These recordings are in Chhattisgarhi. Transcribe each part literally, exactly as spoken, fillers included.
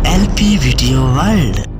LP video world.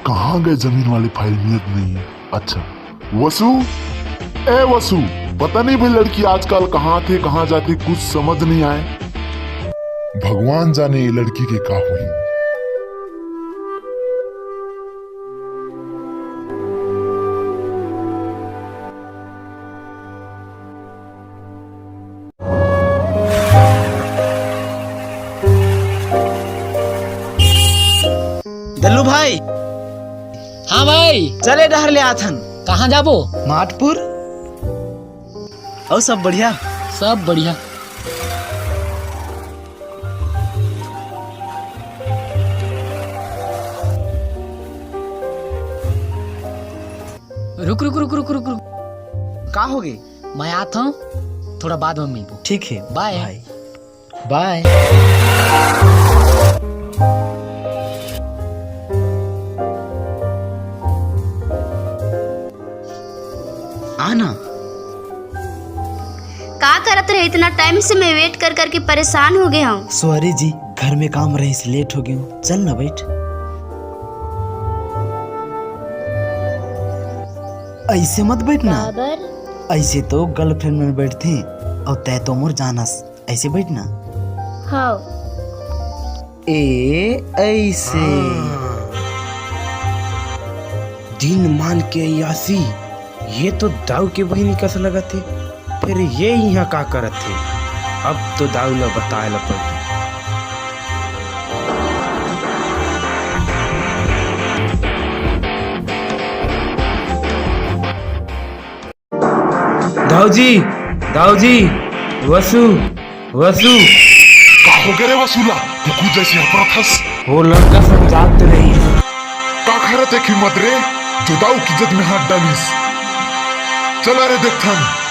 कहाँ गए जमीन वाली फाइल? मिलत नहीं है। अच्छा, वसु, ए वसु, पता नहीं भाई, लड़की आजकल कहाँ थे, कहाँ जाते, कुछ समझ नहीं आए। भगवान जाने ये लड़की के का हुई। दल्लू भाई। हाँ भाई। चले डहर ले आथन। कहाँ जाबो? माटपुर। अउ सब बढ़िया? सब बढ़िया। रुक, रुक, रुक, रुक, रुक, रुक। का हो गे? मैं आत हूँ, थोड़ा बाद में मिलबो। ठीक है, बाय। बाय। बाय। आना। का करत रहे? इतना टाइम से मैं वेट कर करके परेशान हो गया हूँ। सॉरी जी, घर में काम रहिस, लेट हो गया हूँ। चल ना बैठ। ऐसे मत बैठना। काबर? ऐसे तो गर्लफ्रेंड में बैठते हैं, और तय तो मोर जानस। ऐसे बैठना। हाँ। ए, ऐसे। हाँ। दिन मान के अयासी, ये तो दाऊ के बहिनी कस लगत हे। फिर ये इहाँ का करत हे? अब तो दाऊ ला बताए ला पड़ही। दाऊजी, दाऊजी, वसु, वसु। का हो गे रे वसु ला? कुकुर जैसे हपरत हस। वो लड़का संग जात रही। का खैरत हे हिम्मत रे, जो दाऊ की इज्जत में हाथ डालिस? चला रे देखथन।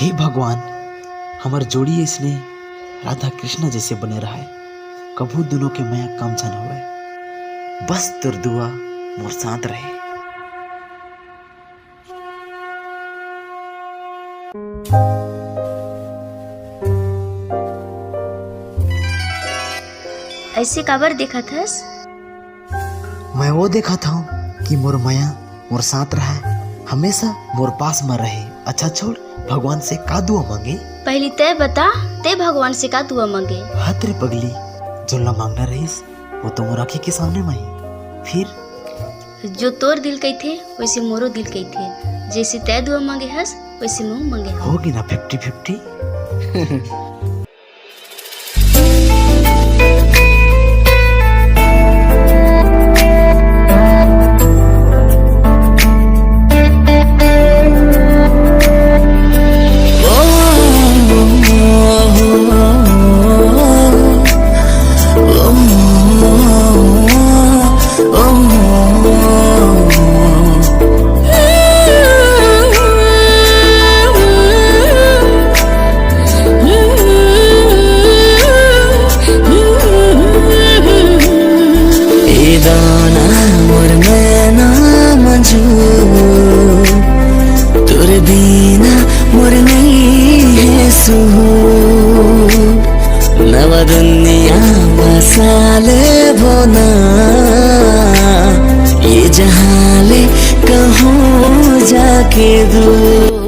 हे भगवान, हमर जोड़ी इसने राधा कृष्णा जैसे बने रहय, कभू दुनों के मया कम झन होवय। बस तोर दुआ मोर साथ रहे। ऐसे काबर देखत हस? मैं वो देखत हूँ कि मोर मया मोर साथ रहे, हमेशा मोर पास में रहे। अच्छा छोड़, भगवान से का दुआ मांगे? पहली तय बता, तय भगवान से का दुआ मांगे? हत रे पगली, जोन ला मांगना रहिस, वो तो मोर आँखी के सामने में ही। फिर? जो तोर दिल कहिथे, वैसे मोरो दिल कहिथे। जैसे तय दुआ मांगे हस, वैसे महू मांगे हूँ। होगे ना फिफ्टी फिफ्टी। ए दाना मोर मैना मंजू, तोर बिना मोर नइ हे सुहूर। नवा दुनिया बसा लेबो ना, ये जहाँ ले कहूँ जाके दूर।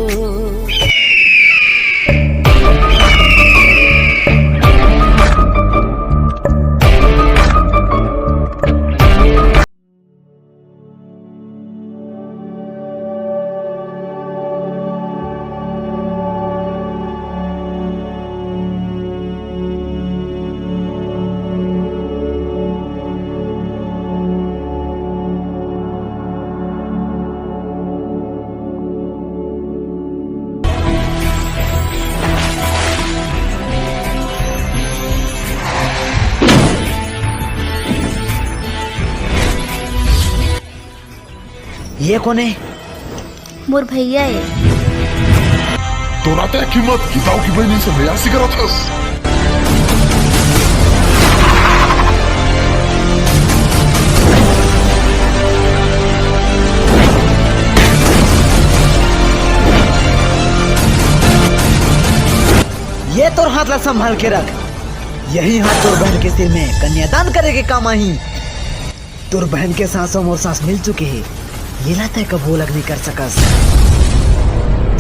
ये कोन हे? मोर भैया ए। तोरा ते हिम्मत कि दाऊ की बहिनी से मयासी करत हस? ये तोर हाथ ला संभाल के रख, यही हाथ तोर बहन के सिर में कन्यादान करे के काम आही। तोर बहन के सांसों मोर सांस मिल चुके हे, येला तय कभू अलग नहीं कर सकस।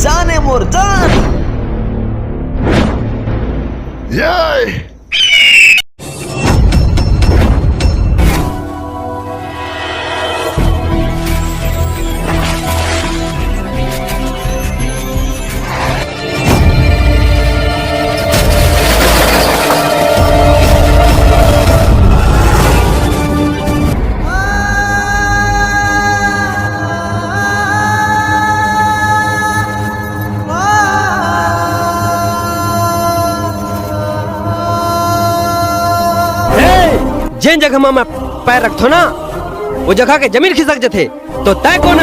जाने मोर जान। ये ए, जेन जगह म मैं पैर रखथों ना, वो जगह के जमीन खिसक जथे। तो तय कोन?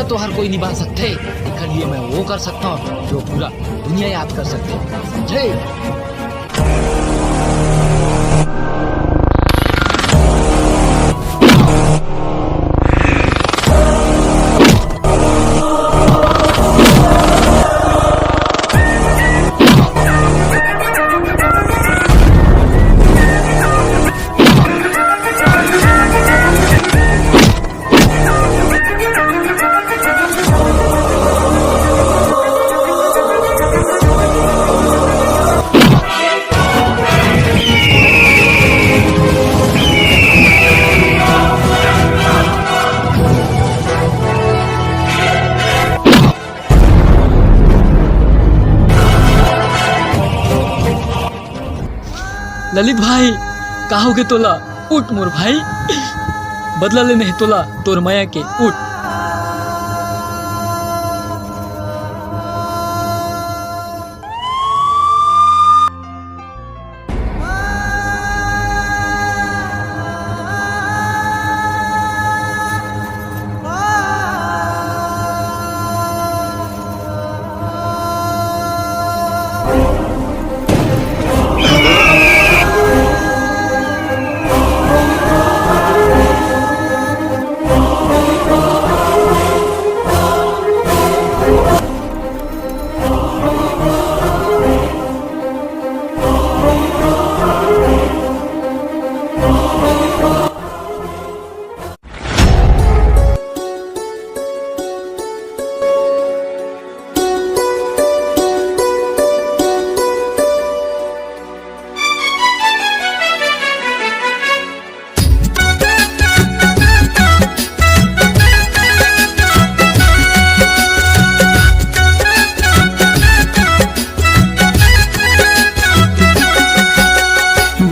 तो हर कोई निभा सकथे, एकर लिए मैं वो कर सकता हूँ जो पूरा दुनिया याद कर सकथे, समझे? ललित भाई, का होगे तोला? उठ मोर भाई, बदला लेने हे तोला तोर मया के, उठ।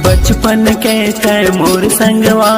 बचपन के तय मोर संगवा।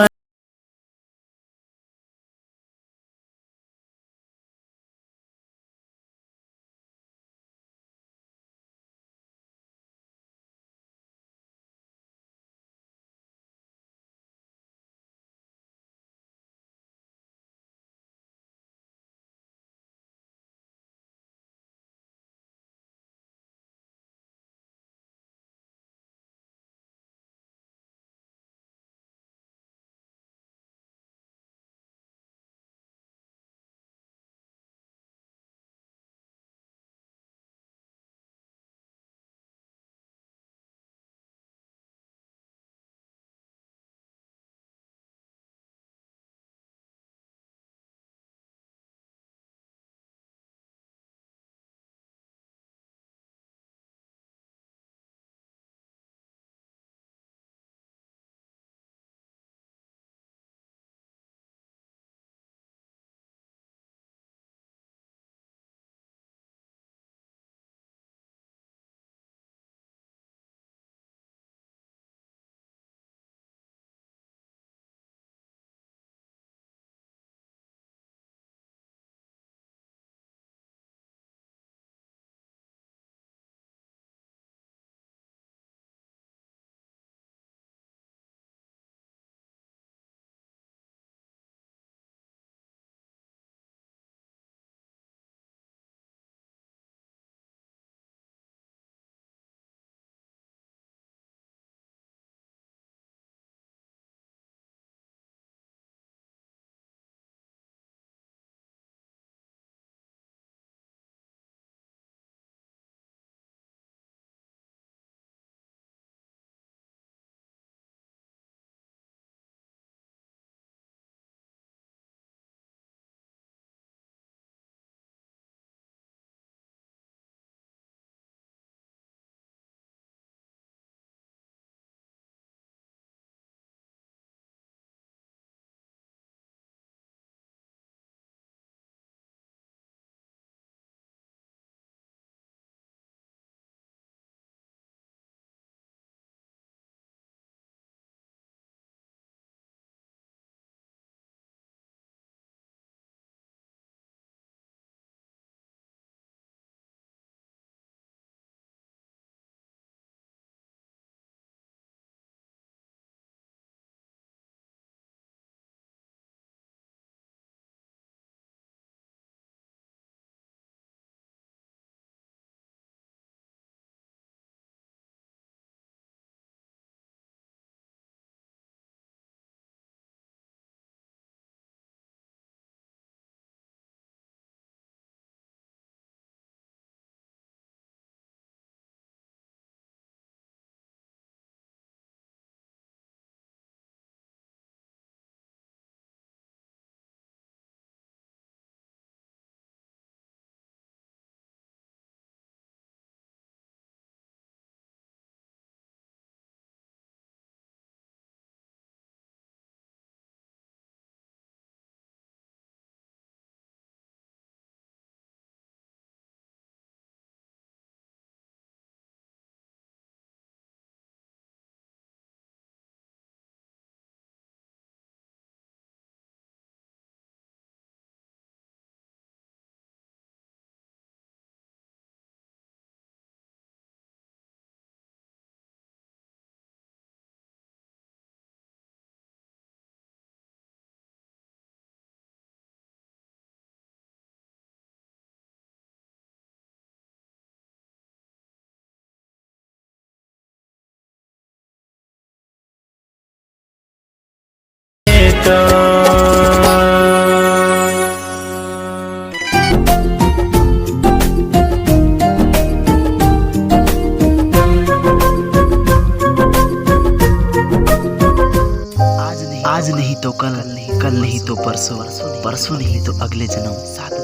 आज नहीं तो कल, कल नहीं तो परसों, परसों नहीं तो अगले जन्म,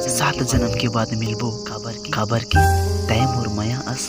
सात जन्म के बाद मिलबो। काबर के तैं मोर मया अस।